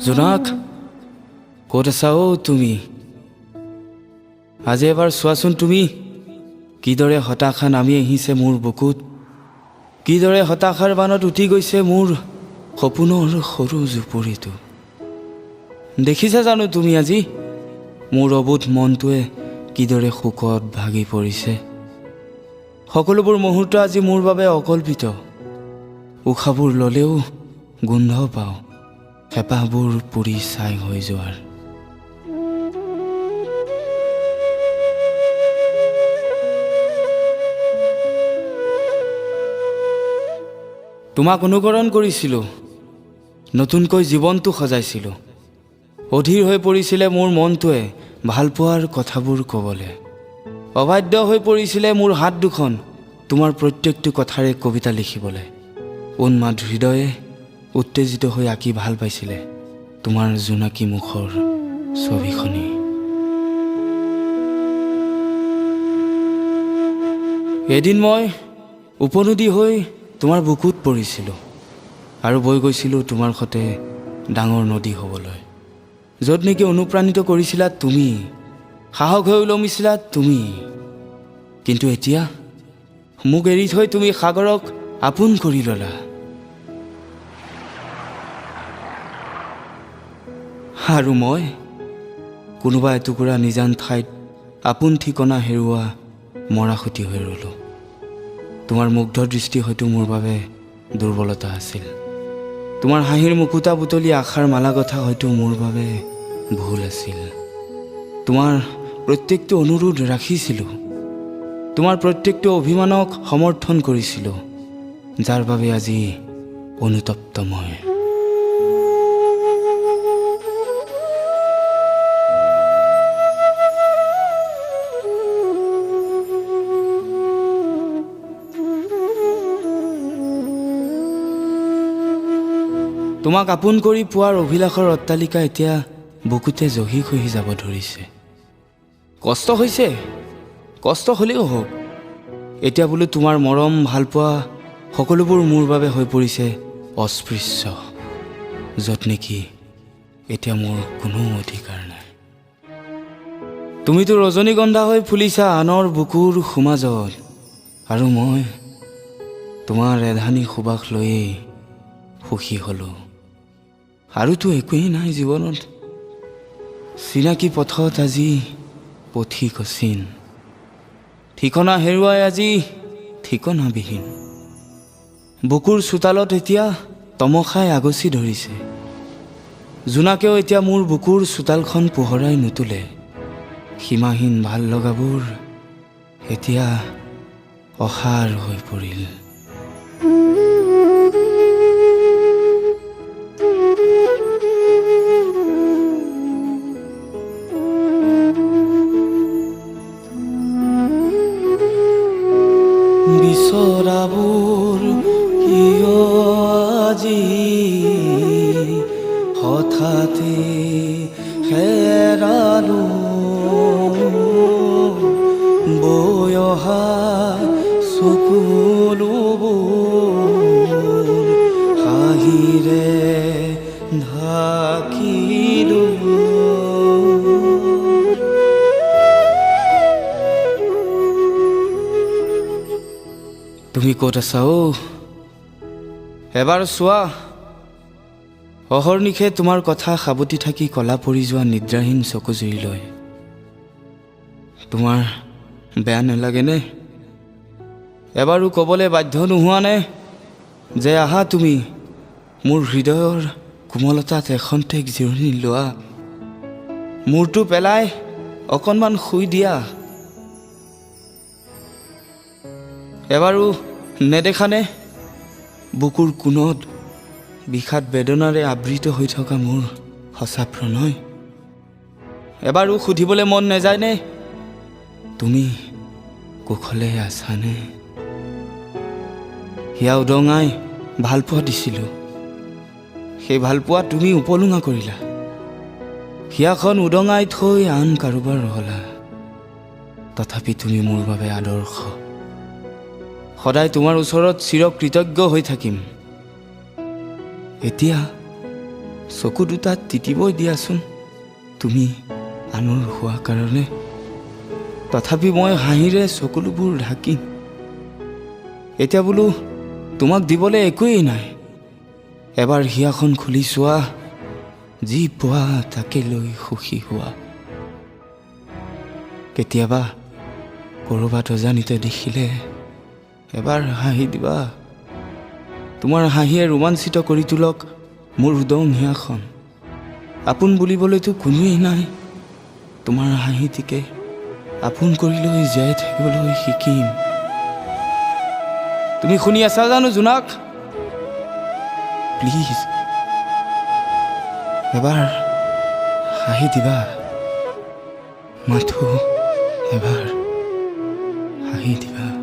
জোনাক, ক'ত আছা অ' তুমি? আজি এবাৰ চোৱাচোন তুমি, কিদৰে হতাশা নামি আহিছে মোৰ বুকুত, কিদৰে হতাশাৰ বানত উটি গৈছে মোৰ সপোনৰ সৰু জুপুৰিটো। দেখিছা জানো তুমি আজি মোৰ অবোধ মনটোৱে কিদৰে শোকত ভাগি পৰিছে? সকলোবোৰ মুহূৰ্ত আজি মোৰ বাবে অকল্পিত। উশাহবোৰ ল'লেও গোন্ধ পাওঁ হেঁপাহবোৰ পুৰি ছাই হৈ যোৱাৰ। তোমাক অনুকৰণ কৰিছিলোঁ, নতুনকৈ জীৱনটো সজাইছিলোঁ। অধীৰ হৈ পৰিছিলে মোৰ মনটোৱে ভালপোৱাৰ কথাবোৰ ক'বলৈ। অবাধ্য হৈ পৰিছিলে মোৰ হাত দুখন তোমাৰ প্ৰত্যেকটো কথাৰে কবিতা লিখিবলৈ। উন্মাদ হৃদয়ে উত্তেজিত হৈ আঁকি ভাল পাইছিলে তোমাৰ জোনাকী মুখৰ ছবিখনি। এদিন মই উপনদী হৈ তোমাৰ বুকুত পৰিছিলোঁ আৰু বৈ গৈছিলোঁ তোমাৰ সতে ডাঙৰ নদী হ'বলৈ, য'ত নেকি অনুপ্ৰাণিত কৰিছিলা তুমি, সাহস হৈ ওলমিছিলা তুমি। কিন্তু এতিয়া মোক এৰি থৈ তুমি সাগৰক আপোন কৰি ল'লা। আৰু মই কোনোবা এটুকুৰা নিজান ঠাইত আপোন ঠিকনা হেৰুওৱা মৰাসুঁতি হৈ ৰ'লোঁ। তোমাৰ মুগ্ধ দৃষ্টি হয়তো মোৰ বাবে দুৰ্বলতা আছিল, তোমাৰ হাঁহিৰ মুকুতা বুটলি আশাৰ মালা গঁথা হয়তো মোৰ বাবে ভুল আছিল। তোমাৰ প্ৰত্যেকটো অনুৰোধ ৰাখিছিলোঁ, তোমাৰ প্ৰত্যেকটো অভিমানক সমৰ্থন কৰিছিলোঁ, যাৰ বাবে আজি অনুতপ্ত মই। তোমাক আপোন কৰি পোৱাৰ অভিলাষৰ অট্টালিকা এতিয়া বুকুতে জহি খহি যাব ধৰিছে। কষ্ট হৈছে, কষ্ট হ'লেও হওক, এতিয়া বোলো তোমাৰ মৰম ভালপোৱা সকলোবোৰ মোৰ বাবে হৈ পৰিছে অস্পৃশ্য, য'ত নেকি এতিয়া মোৰ কোনো অধিকাৰ নাই। তুমিতো ৰজনীগন্ধা হৈ ফুলিছা আনৰ বুকুৰ সোমাজত, আৰু মই তোমাৰ এধানি সুবাস লৈয়েই সুখী হ'লোঁ। আৰুতো একোৱেই নাই জীৱনত। চিনাকি পথত আজি পথিক অচিন, ঠিকনা হেৰুৱাই আজি ঠিকনাবিহীন। বুকুৰ চোতালত এতিয়া তমসাই আগচি ধৰিছে। জোনাকেও এতিয়া মোৰ বুকুৰ চোতালখন পোহৰাই নোতোলে। সীমাহীন ভাল লগাবোৰ এতিয়া অসাৰ হৈ পৰিল। বিচৰাবোৰ কিয় আজি হঠাতে হেৰালো, বৈ অহা চকুলোবোৰ হাঁহিৰে ঢাকিলো। তুমি ক'ত আছা অ'? এবাৰ চোৱা। অহৰ্নিশে তোমাৰ কথা সাৱটি থাকি কলা পৰি যোৱা নিদ্ৰাহীন চকুজুৰি লৈ তোমাৰ বেয়া নালাগেনে? এবাৰো ক'বলৈ বাধ্য নোহোৱানে যে আহা তুমি মোৰ হৃদয়ৰ কোমলতাত এখন্তেক জিৰণি লোৱা, মূৰটো পেলাই অকণমান শুই দিয়া। এবাৰো নেদেখানে বুকুৰ কোণত বিষাদ বেদনাৰে আবৃত হৈ থকা মোৰ সঁচা প্ৰণয়? এবাৰো সুধিবলৈ মন নাযায়নে তুমি কুশলে আছানে? হিয়া উদঙাই ভালপোৱা দিছিলোঁ, সেই ভালপোৱা তুমি উপলুঙা কৰিলা। হিয়াখন উদঙাই থৈ আন কাৰোবাৰ হ'লা। তথাপি তুমি মোৰ বাবে আদৰ্শ। সদায় তোমাৰ ওচৰত চিৰকৃতজ্ঞ হৈ থাকিম। এতিয়া চকু দুটা তিতিবই দিয়াচোন তুমি আনৰ হোৱা কাৰণে। তথাপি মই হাঁহিৰে চকুলোবোৰ ঢাকিম। এতিয়া বোলো তোমাক দিবলৈ একোৱেই নাই। এবাৰ হিয়াখন খুলি চোৱা, যি পোৱা তাকে লৈ সুখী হোৱা। কেতিয়াবা ক'ৰবাত অজানিতে দেখিলে এবাৰ হাঁহি দিবা। তোমাৰ হাঁহিয়ে ৰোমাঞ্চিত কৰি তোলক মোৰ উদং হিয়াখন। আপোন বুলিবলৈতো কোনোৱেই নাই। তোমাৰ হাঁহিটিকে আপোন কৰি লৈ জীয়াই থাকিবলৈ শিকিম। তুমি শুনি আছা জানো জোনাক? প্লিজ এবাৰ হাঁহি দিবা, মাথো এবাৰ হাঁহি দিবা।